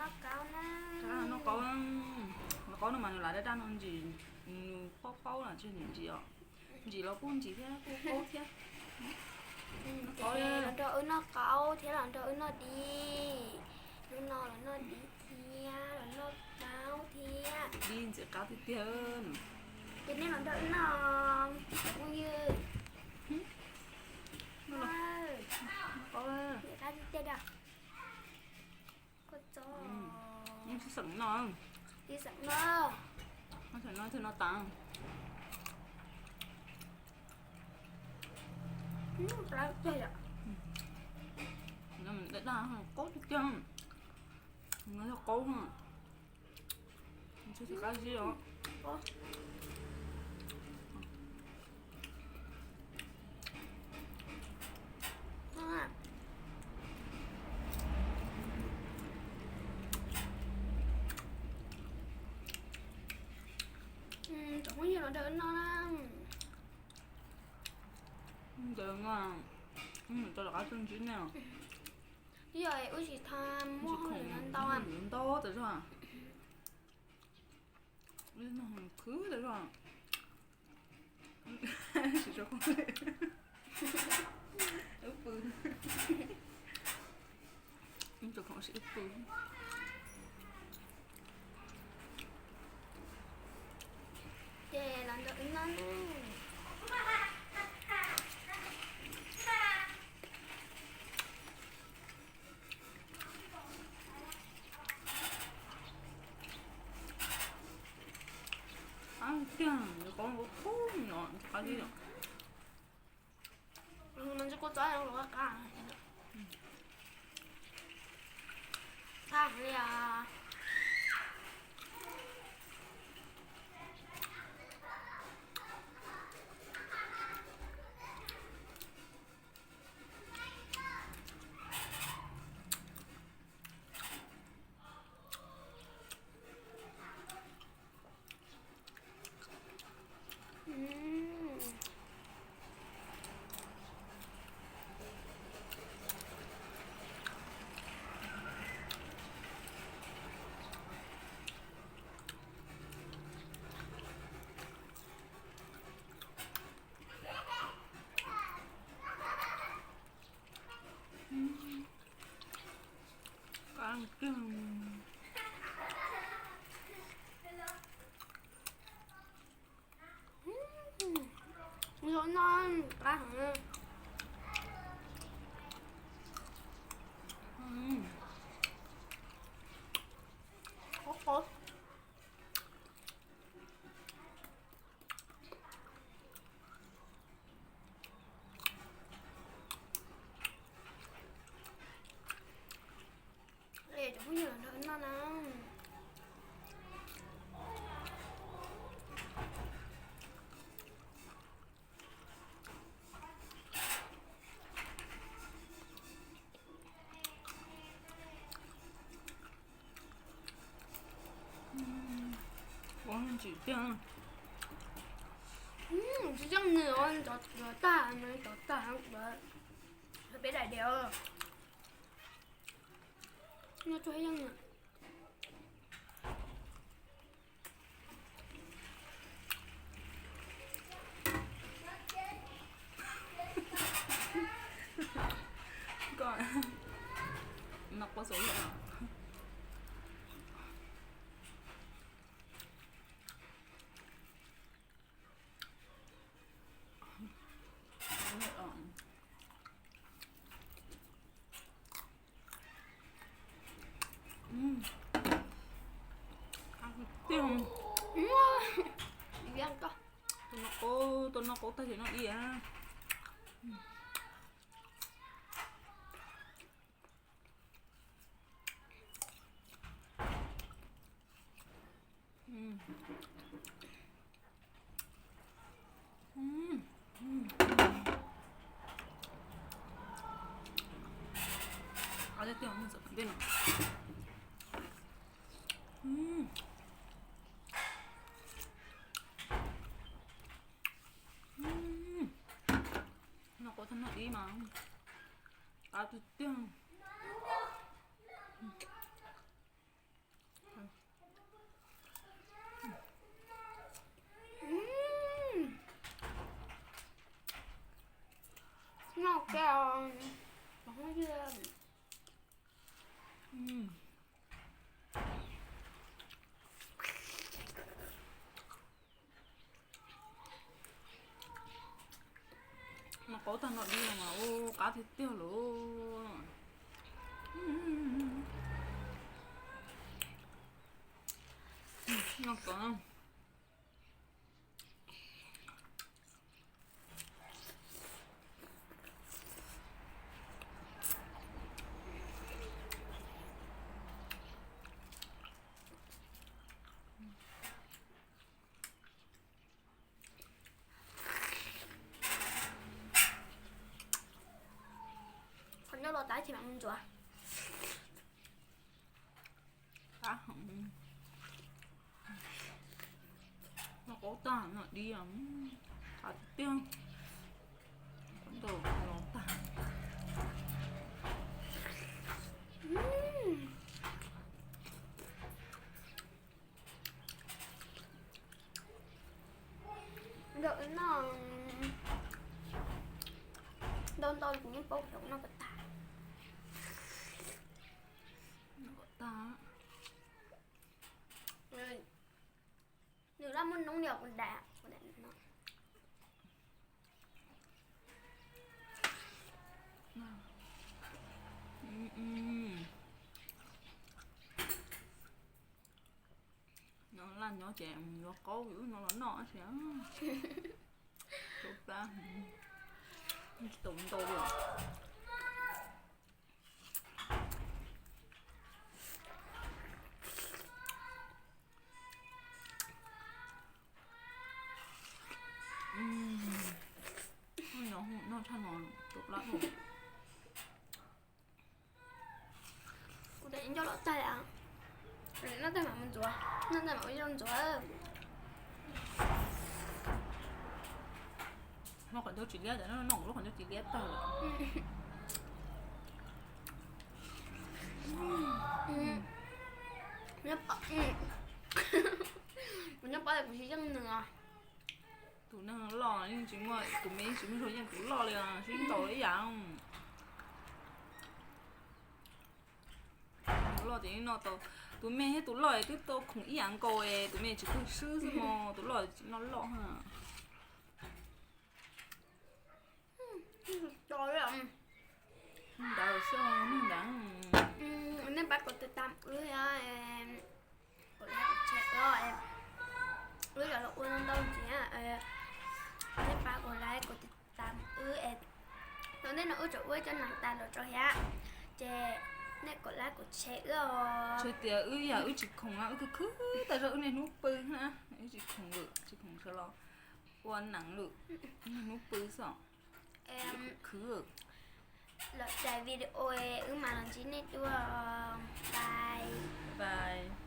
Noj qaub, noj qaub no mas nws lam daj daj no ntsim, nws paub paub los tsis ntsim os. Ntsim los kuj ntsim thiab kuj paub thiab. Los nrog wb noj qaub thiab los nrog wb noj dib. Hnub no los noj dib thiab los noj qaub thiab. Dib ntxim qab tiag tiag. Ces nej los nrog wb noj, phooj ywg. Noj qaub. Ntxim qab tiag tiag. Koj tso. Xeem no, xeem no, xeem no tas. Daj daj, qaub tiag tiag. No yog qaub, tsis qab zib os. Tsoom phooj ywg los nrog wb noj na. Ntawd no, rau lawv qab tuaj ntsib nej. Twb yog wb tsis tau muaj hauj lwm ntau, ntau tas zog. Wb noj khwv tas zog. Wb pw, wb tso khoom sim wb pw. Ces los nrog wb noj ne. Qab tiag, qaub qub no qab zib. Qab li os. Qab kawg. Zoo no qab heev. Qab qab. Cov phooj ywg los nrog noj na. Ua ntsim tiag. Tsis yeej nws os, cov tag, cov tag, peb daim diav. Noj tsuag yeej nws. Koj noj qaub xaus luaj. Tiag. Tus no qaub, tus no qaub tag ces no dib. Qab tiag tiag, ntxim qab tiag no. Noj qaub tag noj dib mas qab tiag tiag. Tag no dib no mas ua qab tiag tiag lawm. No ko. Qhov nyob los tas ces mam mus ntxuav. Qab heev. No qaub tag no dib, qab tiag. Qhov ntau los tag. Ntau no, ntau ntau kuv yeej paub tias noj puas tag. Noj puas tag. Nws laj muaj noob li os kuv dam. Nyob laj nyob ces yuav qaub wb no los noj tab sis rau plab tsis tau ntau li. Nyob hu noj tshaj no rau plab dhau. Kuv tam nco los tag, noj tag mam mus ntxuav, noj tag mam ua ntxuav. Noj qhov ncauj tsis liab, noj qhov ncauj tsis liab tag. Kuv nyob pab kuv tsis yeej nws. Tus neeg loj yeej tsis muaj, tus me yeej tsis muaj zog yeej tus loj li, sib ntaus ib yam. Tus loj ces yeej noj tau, tus me thiab tus loj twb tau khoom ib yam nkaus, tus me tsis kawg swb xwb mog, tus loj tsis noj loj. Ntawd xwb, ntawd. Nej pab kuv tiv tam wb, kuv like kuv share wb, wb yuav los ua ntau ntxiv. Nej pab kuv like kuv tiv tam wb es, tau ntej no wb tseem ua cov nees tas los tso thiab, ces nej kuv like kuv share wb os. Tsuas tias wb yam wb tsis khoom na, wb khwv khwv tas zog, wb niaj hnub pw na, wb tsis khoom lawm, tsis khoom sawv los ua nees lawm, niaj hnub pw xwb. Khwv. Lawm daim video wb mam los ntsib nej dua. Bye. Bye.